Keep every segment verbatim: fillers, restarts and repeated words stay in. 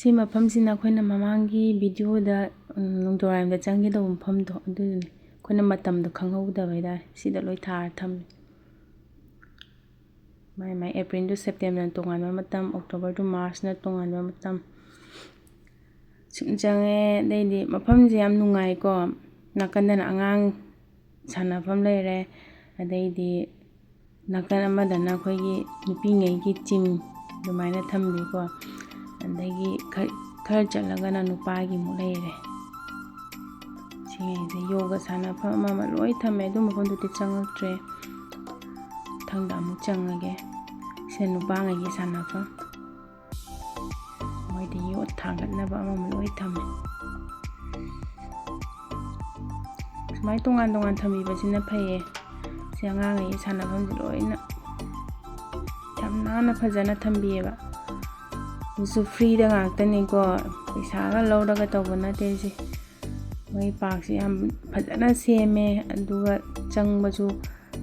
ꯁꯤ ꯃꯐꯝꯁꯤꯅ ꯑꯩꯈꯣꯏꯅ ꯃꯃꯥꯡꯒꯤ ꯚꯤꯗꯤꯑꯣꯗ, ꯎꯝ, ꯅꯣꯡꯖꯣꯔꯥꯏꯝꯗ ꯆꯪꯒꯦ ꯇꯧꯕ ꯃꯐꯝꯗꯣ ꯑꯗꯨꯗꯨꯅꯤ꯫ ꯑꯩꯈꯣꯏꯅ ꯃꯇꯝꯗꯣ ꯈꯪꯍꯧꯗꯕ ꯍꯥꯏꯇꯥꯔꯦ꯫ ꯁꯤꯗ ꯂꯣꯏ ꯊꯥꯔ ꯊꯝꯃꯤ꯫ ꯃꯥꯏ ꯃꯥꯏ April to September ꯇꯣꯉꯥꯟꯕ ꯃꯇꯝ, October to March ꯇꯣꯉꯥꯟꯕ ꯃꯇꯝ꯫ ꯁꯨꯝ ꯆꯪꯉꯦ꯫ ꯑꯗꯩꯗꯤ ꯃꯐꯝꯁꯦ ꯌꯥꯝ ꯅꯨꯡꯉꯥꯏꯀꯣ꯫ ꯅꯥꯀꯟꯗꯅ ꯑꯉꯥꯡ ꯁꯥꯟꯅꯐꯝ ꯂꯩꯔꯦ꯫ ꯑꯗꯩꯗꯤ ꯅꯥꯀꯟ ꯑꯃꯗꯅ ꯑꯩꯈꯣꯏꯒꯤ ꯅꯨꯄꯤꯉꯩꯒꯤ ꯖꯤꯝ ꯑꯗꯨꯃꯥꯏꯅ ꯊꯝꯕꯤꯀꯣ꯫ ꯑꯗꯒꯤ ꯈꯔ, ꯈꯔ ꯆꯠꯂꯒꯅ ꯅꯨꯄꯥꯒꯤ ꯑꯃꯨꯛ ꯂꯩꯔꯦ꯫ ꯁꯤꯉꯩꯁꯦ ꯌꯣꯒ ꯁꯥꯟꯅꯐꯝ ꯑꯃ ꯑꯃ ꯂꯣꯏ ꯊꯝꯃꯦ꯫ ꯑꯗꯨ ꯃꯐꯝꯗꯨꯗꯤ ꯆꯪꯉꯛꯇ꯭ꯔꯦ꯫ ꯃꯊꯪꯗ ꯑꯃꯨꯛ ꯆꯪꯉꯒꯦ꯫ ꯁꯤꯅ ꯅꯨꯄꯥꯉꯩꯒꯤ ꯁꯥꯟꯅꯐꯝ꯫ ꯃꯣꯏꯗꯤ ꯌꯣꯠ ꯊꯥꯡꯒꯠꯅꯕ ꯑꯃꯃꯝ ꯂꯣꯏ ꯊꯝꯃꯦ꯫ ꯁꯨꯃꯥꯏꯅ ꯇꯣꯉꯥꯟ ꯇꯣꯉꯥꯟ ꯊꯝꯕꯤꯕꯁꯤꯅ ꯐꯩꯌꯦ꯫ ꯁꯤ ꯑꯉꯥꯡꯉꯩꯒꯤ ꯁꯥꯟꯅꯐꯝꯁꯦ ꯂꯣꯏꯅ ꯌꯥꯝ ꯅꯥꯟꯅ ꯐꯖꯅ ꯊꯝꯕꯤꯌꯦꯕ꯫ ꯑꯗꯨꯁꯨ ꯐ꯭ꯔꯤꯗ ꯉꯥꯛꯇꯅꯤꯀꯣ, ꯄꯩꯁꯥꯒ ꯂꯧꯔꯒ ꯇꯧꯕ ꯅꯠꯇꯦ꯫ ꯁꯤ ꯃꯣꯏ ꯄꯥꯔꯛꯁꯦ ꯌꯥꯝ ꯐꯖꯅ ꯁꯦꯝꯃꯦ, ꯑꯗꯨꯒ ꯆꯪꯕꯁꯨ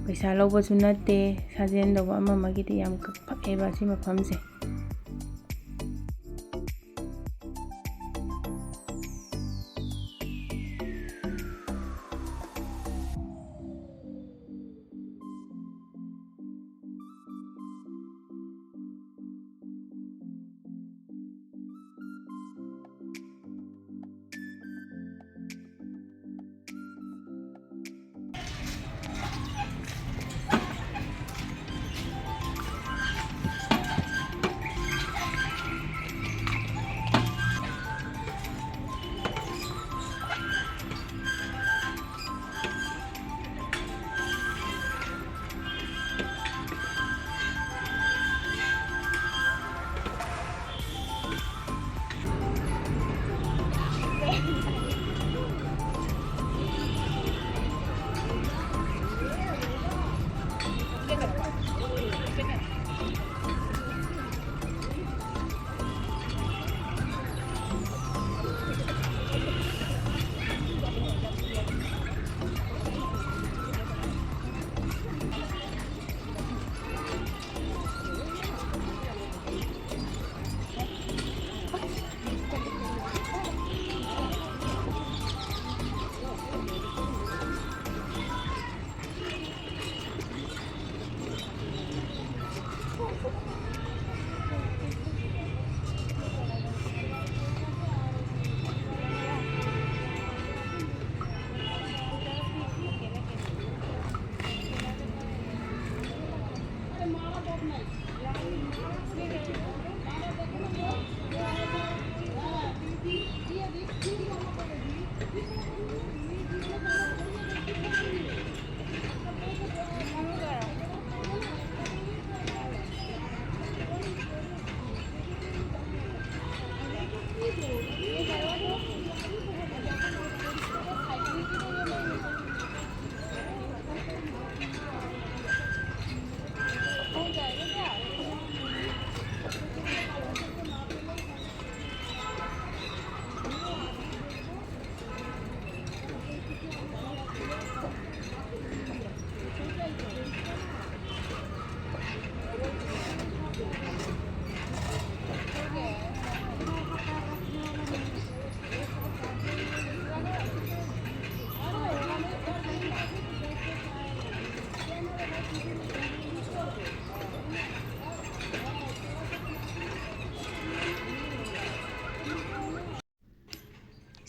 ꯄꯩꯁꯥ ꯂꯧꯕꯁꯨ ꯅꯠꯇꯦ꯫ ꯁꯥꯖꯦꯜ ꯇꯧꯕ ꯑꯃ ꯑꯃꯒꯤꯗꯤ ꯌꯥꯝ ꯐꯛꯑꯦꯕ ꯁꯤ ꯃꯐꯝꯁꯦ꯫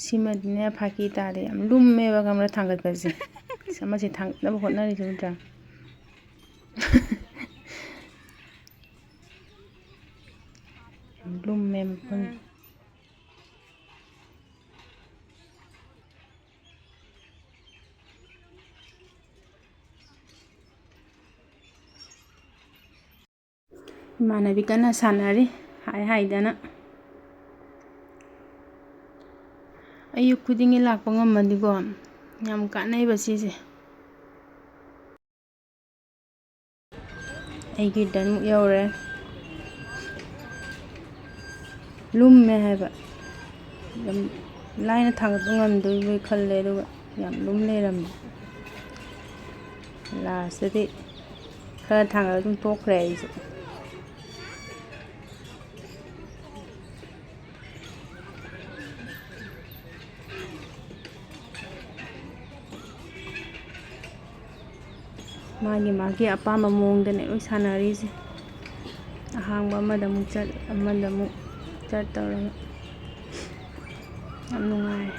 ꯁꯤꯃꯗꯤꯅꯦ ꯐꯥꯀꯤ ꯇꯥꯔꯦ꯫ ꯌꯥꯝ ꯂꯨꯝꯃꯦꯕ, ꯈꯪꯕ꯭ꯔꯥ, ꯊꯥꯡꯒꯠꯄꯁꯦ꯫ ꯑꯁ, ꯑꯃꯁꯦ ꯊꯥꯡꯒꯠꯅꯕ ꯍꯣꯠꯅꯔꯤꯁꯦ ꯎꯗ꯭ꯔꯥ? ꯌꯥꯝ ꯂꯨꯝꯃꯦ ꯃꯐꯝꯁꯦ꯫ ꯏꯃꯥꯟꯅꯕꯤ ꯀꯟꯅ ꯁꯥꯟꯅꯔꯤ, ꯍꯥꯏ ꯍꯥꯏꯗꯅ꯫ ꯑꯌꯨꯛ ꯈꯨꯗꯤꯡꯒꯤ ꯂꯥꯛꯄ ꯉꯝꯃꯗꯤꯀꯣ, ꯌꯥꯝ ꯀꯥꯟꯅꯩꯕ ꯁꯤꯁꯦ꯫ ꯑꯩꯒꯤ ꯇꯟꯃꯨꯛ ꯌꯧꯔꯦ꯫ ꯂꯨꯝꯃꯦ ꯍꯥꯏꯕ꯫ ꯌꯥꯝ ꯂꯥꯏꯅ ꯊꯥꯡꯒꯠꯄ ꯉꯝꯗꯣꯏꯕꯣꯏ ꯈꯜꯂꯦ, ꯑꯗꯨꯒ ꯌꯥꯝ ꯂꯨꯝ ꯂꯩꯔꯝꯃꯦ꯫ ꯂꯥꯁꯇꯗꯤ ꯈꯔ ꯊꯥꯡꯒꯠꯂ ꯑꯗꯨꯝ ꯇꯣꯛꯈ꯭ꯔꯦ ꯑꯩꯁꯨ꯫ ꯃꯥꯒꯤ ꯃꯥꯒꯤ ꯑꯄꯥꯝꯕ ꯃꯑꯣꯡꯗꯅꯦ ꯂꯣꯏ ꯁꯥꯟꯅꯔꯤꯁꯦ꯫ ꯑꯍꯥꯡꯕ ꯑꯃꯗ ꯑꯃꯨꯛ ꯆꯠ, ꯑꯃꯗ ꯑꯃꯨꯛ ꯆꯠ ꯇꯧꯔꯒ ꯌꯥꯝ ꯅꯨꯡꯉꯥꯏ꯫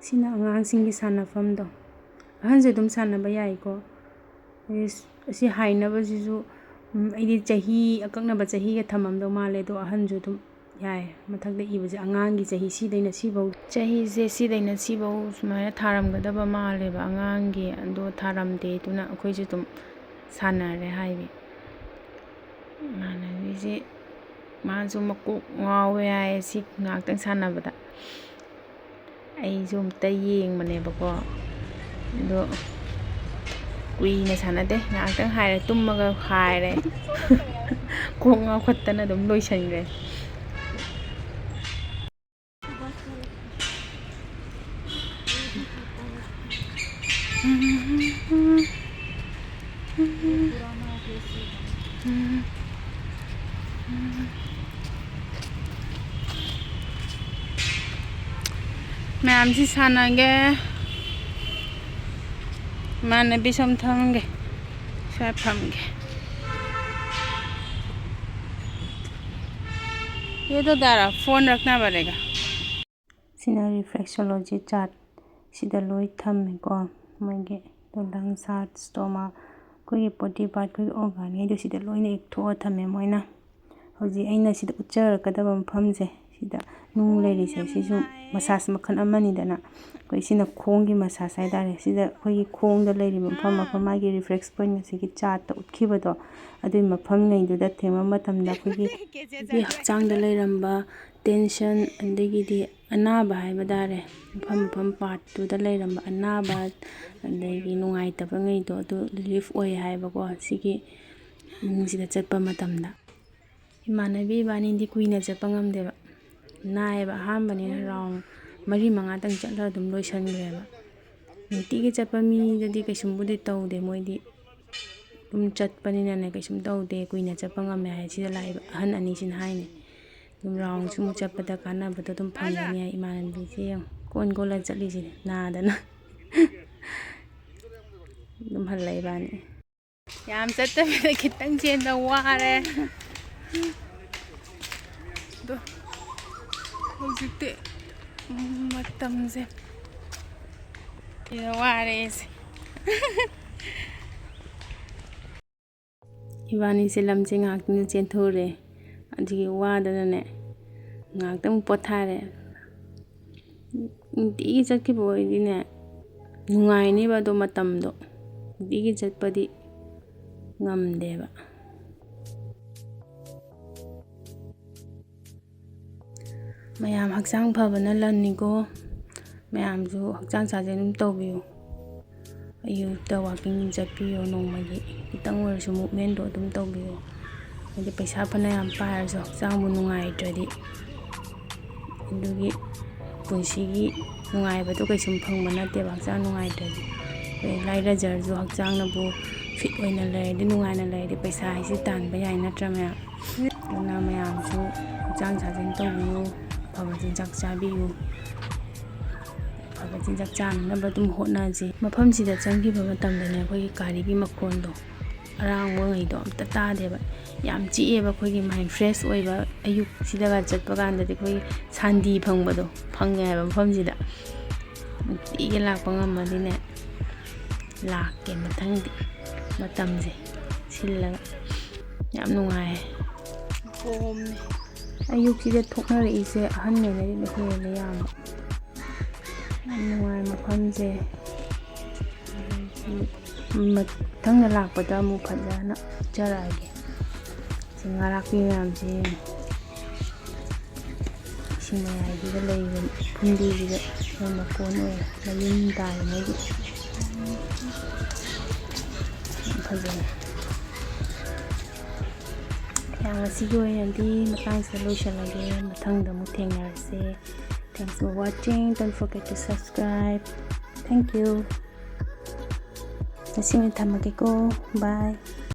ꯁꯤꯅ ꯑꯉꯥꯡꯁꯤꯡꯒꯤ ꯁꯥꯟꯅꯐꯝꯗꯣ꯫ ꯑꯍꯟꯁꯨ ꯑꯗꯨꯝ ꯁꯥꯟꯅꯕ ꯌꯥꯏꯀꯣ꯫ ꯑꯁꯤ ꯍꯥꯏꯅꯕꯁꯤꯁꯨ, ꯎꯝ, ꯑꯩꯗꯤ ꯆꯍꯤ, ꯑꯀꯛꯅꯕ ꯆꯍꯤꯒ ꯊꯝꯃꯝꯗꯧ ꯃꯥꯜꯂꯦ, ꯑꯗꯣ ꯑꯍꯟꯁꯨ ꯑꯗꯨꯝ ꯌꯥꯏ꯫ ꯃꯊꯛꯇ ꯏꯕꯁꯦ ꯑꯉꯥꯡꯒꯤ ꯆꯍꯤ ꯁꯤꯗꯩꯅ ꯁꯤꯐꯧ, ꯆꯍꯤꯁꯦ ꯁꯤꯗꯩꯅ ꯁꯤꯐꯧ ꯁꯨꯃꯥꯏꯅ ꯊꯥꯔꯝꯒꯗꯕ ꯃꯥꯜꯂꯦꯕ ꯑꯉꯥꯡꯒꯤ, ꯑꯗꯣ ꯊꯥꯔꯝꯗꯦ꯫ ꯑꯗꯨꯅ ꯑꯩꯈꯣꯏꯁꯨ ꯑꯗꯨꯝ ꯁꯥꯟꯅꯔꯦ ꯍꯥꯏꯔꯤ꯫ ꯏꯃꯥꯟꯅꯕꯤꯁꯦ ꯃꯥꯁꯨ ꯃꯀꯣꯛ ꯉꯥꯎꯋꯦ ꯍꯥꯏꯌꯦ ꯁꯤ ꯉꯥꯛꯇꯪ ꯁꯥꯟꯅꯕꯗ꯫ ꯑꯩꯁꯨ ꯑꯝꯇ ꯌꯦꯡꯕꯅꯦꯕꯀꯣ, ꯑꯗꯣ ꯀꯨꯏꯅ ꯁꯥꯟꯅꯗꯦ, ꯉꯥꯏꯍꯥꯛꯇꯪ ꯍꯥꯏꯔꯦ, ꯇꯨꯝꯃꯒ ꯍꯥꯏꯔꯦ꯫ ꯀꯣꯛ ꯉꯥꯎꯈꯠꯇꯅ ꯑꯗꯨꯝ ꯂꯣꯏꯁꯤꯟꯈ꯭ꯔꯦ꯫ ꯃꯌꯥꯝꯁꯤ ꯁꯥꯟꯅꯒꯦ꯫ ꯏꯃꯥꯟꯅꯕꯤ ꯁꯣꯝ ꯊꯝꯒꯦ, ꯁ꯭ꯋꯥꯏ ꯐꯝꯒꯦ꯫ ये तो दारा फोन रखना पड़ेगा। ꯁꯤꯅ reflexology chart ꯁꯤꯗ ꯂꯣꯏ ꯊꯝꯃꯦꯀꯣ꯫ ꯃꯣꯏꯒꯤ lungs, heart, stomach, ꯑꯩꯈꯣꯏꯒꯤ body part, ꯑꯩꯈꯣꯏꯒꯤ organ ꯉꯩꯗꯣ ꯁꯤꯗ ꯂꯣꯏꯅ ꯏꯊꯣꯛꯑ ꯊꯝꯃꯦ ꯃꯣꯏꯅ꯫ ꯍꯧꯖꯤꯛ ꯑꯩꯅ ꯁꯤꯗ ꯎꯠꯆꯔꯛꯀꯗꯕ ꯃꯐꯝꯁꯦ, ꯁꯤꯗ ꯅꯨꯡ ꯂꯩꯔꯤꯁꯦ, ꯁꯤꯁꯨ massage ꯃꯈꯜ ꯑꯃꯅꯤꯗꯅ꯫ ꯑꯩꯈꯣꯏ ꯁꯤꯅ ꯈꯣꯡꯒꯤ massage ꯍꯥꯏꯇꯥꯔꯦ꯫ ꯁꯤꯗ ꯑꯩꯈꯣꯏꯒꯤ ꯈꯣꯡꯗ ꯂꯩꯔꯤꯕ ꯃꯐꯝ ꯃꯐꯝ, ꯃꯥꯒꯤ reflex point ꯑꯁꯤꯒꯤ chart ꯇ ꯎꯠꯈꯤꯕꯗꯣ, ꯑꯗꯨꯒꯤ ꯃꯐꯝꯉꯩꯗꯨꯗ ꯊꯦꯡꯕ ꯃꯇꯝꯗ ꯑꯩꯈꯣꯏꯒꯤ, ꯑꯩꯈꯣꯏꯒꯤ ꯍꯛꯆꯥꯡꯗ ꯂꯩꯔꯝꯕ tension, ꯑꯗꯒꯤꯗꯤ ꯑꯅꯥꯕ ꯍꯥꯏꯕ ꯇꯥꯔꯦ, ꯃꯐꯝ ꯃꯐꯝ part ꯇꯨꯗ ꯂꯩꯔꯝꯕ ꯑꯅꯥꯕ, ꯑꯗꯒꯤ ꯅꯨꯡꯉꯥꯏꯇꯕꯉꯩꯗꯣ ꯑꯗꯨ relief ꯑꯣꯏ ꯍꯥꯏꯕꯀꯣ꯫ ꯁꯤꯒꯤ ꯃꯅꯨꯡꯁꯤꯗ ꯆꯠꯄ ꯃꯇꯝꯗ ꯏꯃꯥꯟꯅꯕꯤ ꯏꯕꯥꯅꯤꯗꯤ ꯀꯨꯏꯅ ꯆꯠꯄ ꯉꯝꯗꯦꯕ, ꯅꯥꯏꯌꯦꯕ꯫ ꯑꯍꯥꯟꯕꯅꯤꯅ round ꯃꯔꯤ ꯃꯉꯥꯇꯪ ꯆꯠꯂꯒ ꯑꯗꯨꯝ ꯂꯣꯏꯁꯟꯈ꯭ꯔꯦꯕ꯫ ꯅꯨꯡꯇꯤꯒꯤ ꯆꯠꯄ ꯃꯤꯗꯗꯤ ꯀꯩꯁꯨꯝꯕꯨꯗꯤ ꯇꯧꯗꯦ, ꯃꯣꯏꯗꯤ ꯑꯗꯨꯝ ꯆꯠꯄꯅꯤꯅꯅꯦ ꯀꯩꯁꯨꯝ ꯇꯧꯗꯦ, ꯀꯨꯏꯅ ꯆꯠꯄ ꯉꯝꯃꯦ ꯍꯥꯏ꯫ ꯁꯤꯗ ꯂꯥꯛꯏꯕ ꯑꯍꯟ ꯑꯅꯤꯁꯤꯅ ꯍꯥꯏꯅꯦ꯫ ꯑꯗꯨꯝ round ꯁꯨꯝ ꯆꯠꯄꯗ ꯀꯥꯟꯅꯕꯗꯣ ꯑꯗꯨꯝ ꯐꯪꯒꯅꯤ ꯍꯥꯏ꯫ ꯏꯃꯥꯟꯅꯕꯤꯁꯦ ꯌꯦꯡꯉꯨ, ꯀꯣꯟ ꯀꯣꯜꯂ ꯆꯠꯂꯤꯁꯤꯅꯦ ꯅꯥꯗꯅ꯫ ꯑꯗꯨꯝ ꯍꯜꯂꯦ ꯏꯕꯥꯅꯤ꯫ ꯌꯥꯝ ꯆꯠꯇꯕꯤꯗ ꯈꯤꯇꯪ ꯆꯦꯟꯕ ꯋꯥꯔꯦ꯫ ꯑꯗꯣ ꯍꯧꯖꯤꯛꯇꯤ ꯃꯇꯝꯁꯦ ꯁꯤꯗ ꯋꯥꯔꯦ ꯑꯩꯁꯦ꯫ ꯏꯕꯥꯅꯤꯁꯦ ꯂꯝꯁꯦ ꯉꯥꯏꯍꯥꯛꯇꯪꯗꯤ ꯆꯦꯟꯊꯣꯛꯎꯔꯦ꯫ ꯑꯗꯨꯒꯤ ꯋꯥꯗꯅꯅꯦ, ꯉꯥꯏꯍꯥꯛꯇꯪ ꯄꯣꯊꯥꯔꯦ꯫ ꯅꯨꯡꯇꯤꯒꯤ ꯆꯠꯈꯤꯕ ꯑꯣꯏꯗꯤꯅꯦ, ꯅꯨꯡꯉꯥꯏꯅꯦꯕ, ꯑꯗꯣ ꯃꯇꯝꯗꯣ ꯅꯨꯡꯇꯤꯒꯤ ꯆꯠꯄꯗꯤ ꯉꯝꯗꯦꯕ꯫ ꯃꯌꯥꯝ, ꯍꯛꯆꯥꯡ ꯐꯕꯅ ꯂꯟꯅꯤꯀꯣ꯫ ꯃꯌꯥꯝꯁꯨ ꯍꯛꯆꯥꯡ ꯁꯥꯖꯦꯜ ꯑꯗꯨꯝ ꯇꯧꯕꯤꯌꯨ꯫ ꯑꯌꯨꯛꯇ walking ꯆꯠꯄꯤꯌꯨ, ꯅꯣꯡꯃꯒꯤ ꯈꯤꯇꯪ ꯑꯣꯏꯔꯁꯨ movementꯗꯣ ꯑꯗꯨꯝ ꯇꯧꯕꯤꯌꯨ꯫ ꯍꯥꯏꯗꯤ ꯄꯩꯁꯥ ꯐꯅꯌꯥꯝ ꯄꯥꯏꯔꯁꯨ ꯍꯛꯆꯥꯡꯕꯨ ꯅꯨꯡꯉꯥꯏꯇ꯭ꯔꯗꯤ, ꯑꯗꯨꯒꯤ ꯄꯨꯟꯁꯤꯒꯤ ꯅꯨꯡꯉꯥꯏꯕꯗꯣ ꯀꯩꯁꯨꯝ ꯐꯪꯕ ꯅꯠꯇꯦꯕ, ꯍꯛꯆꯥꯡ ꯅꯨꯡꯉꯥꯏꯇ꯭ꯔꯗꯤ꯫ ꯑꯩꯈꯣꯏ ꯂꯥꯏꯔꯖꯔꯁꯨ ꯍꯛꯆꯥꯡꯅꯕꯨ fit ꯑꯣꯏꯅ ꯂꯩꯔꯗꯤ, ꯅꯨꯡꯉꯥꯏꯅ ꯂꯩꯔꯗꯤ ꯄꯩꯁꯥ ꯍꯥꯏꯁꯦ ꯇꯥꯟꯕ ꯌꯥꯏ, ꯅꯠꯇ꯭ꯔꯥ ꯃꯌꯥꯝ? ꯑꯗꯨꯅ ꯃꯌꯥꯝꯁꯨ ꯍꯛꯆꯥꯡ ꯁꯥꯖꯦꯜ ꯇꯧꯕꯤꯌꯨ, ꯑꯐꯕ ꯆꯤꯟꯖꯥꯛ ꯆꯥꯕꯤꯌꯨ꯫ ꯑꯐꯕ ꯆꯤꯟꯖꯥꯛ ꯆꯥꯅꯅꯕ ꯑꯗꯨꯝ ꯍꯣꯠꯅꯁꯤ꯫ ꯃꯐꯝꯁꯤꯗ ꯆꯪꯈꯤꯕ ꯃꯇꯝꯗꯅꯦ, ꯑꯩꯈꯣꯏꯒꯤ ꯒꯥꯔꯤꯒꯤ ꯃꯈꯣꯟꯗꯣ, ꯑꯔꯥꯡꯕꯉꯩꯗꯣ ꯑꯝꯇ ꯇꯥꯗꯦꯕ꯫ ꯌꯥꯝ ꯆꯤꯛꯑꯦꯕ꯫ ꯑꯩꯈꯣꯏꯒꯤ mind fresh ꯑꯣꯏꯕ ꯑꯌꯨꯛꯁꯤꯗꯒ ꯆꯠꯄ ꯀꯥꯟꯗꯗꯤ ꯑꯩꯈꯣꯏꯒꯤ ꯁꯥꯟꯇꯤ ꯐꯪꯕꯗꯣ ꯐꯪꯉꯦ ꯍꯥꯏꯕ ꯃꯐꯝꯁꯤꯗ꯫ ꯅꯨꯡꯇꯤꯒꯤ ꯂꯥꯛꯄ ꯉꯝꯃꯗꯤꯅꯦ, ꯂꯥꯛꯀꯦ ꯃꯊꯪꯗꯤ ꯃꯇꯝꯁꯦ ꯁꯤꯜꯂꯒ꯫ ꯌꯥꯝ ꯅꯨꯡꯉꯥꯏ꯫ ꯀꯣꯝꯃꯦ꯫ ꯑꯌꯨꯛꯁꯤꯗ ꯊꯣꯛꯅꯔꯛꯏꯁꯦ ꯑꯍꯟꯉꯩꯅꯗꯤ ꯍꯦꯜꯂꯦ ꯌꯥꯝꯕ꯫ ꯌꯥꯝ ꯅꯨꯡꯉꯥꯏ ꯃꯐꯝꯁꯦ꯫ ꯃꯊꯪꯗ ꯂꯥꯛꯄꯗ ꯑꯃꯨꯛ ꯐꯖꯅ ꯎꯠꯆꯔꯛꯑꯒꯦ꯫ ꯁꯤ ꯉꯥꯔꯥꯛꯄꯤ ꯃꯌꯥꯝꯁꯦ ꯌꯦꯡꯉꯣ꯫ ꯏꯁꯤꯡ ꯃꯌꯥꯏꯁꯤꯗ ꯂꯩꯕ ꯐꯨꯝꯗꯤꯁꯤꯗ ꯃꯣꯏ ꯃꯀꯣꯟ ꯑꯣꯏꯔꯦ, ꯃꯌꯨꯝ ꯇꯥꯔꯦ ꯃꯣꯏꯒꯤ꯫ ꯌꯥꯝ ꯐꯖꯩ꯫ ꯌꯥꯝ, ꯉꯁꯤꯒꯤ ꯑꯣꯏꯅꯗꯤ ꯃꯇꯥꯡꯁꯤꯗ ꯂꯣꯏꯁꯤꯜꯂꯒꯦ꯫ ꯃꯊꯪꯗ ꯑꯃꯨꯛ ꯊꯦꯡꯅꯔꯁꯦ꯫ Thanks for watching. Don't forget to subscribe. Thank you. ꯉꯁꯤ ꯑꯣꯏꯅ ꯊꯝꯃꯒꯦꯀꯣ꯫ Bye.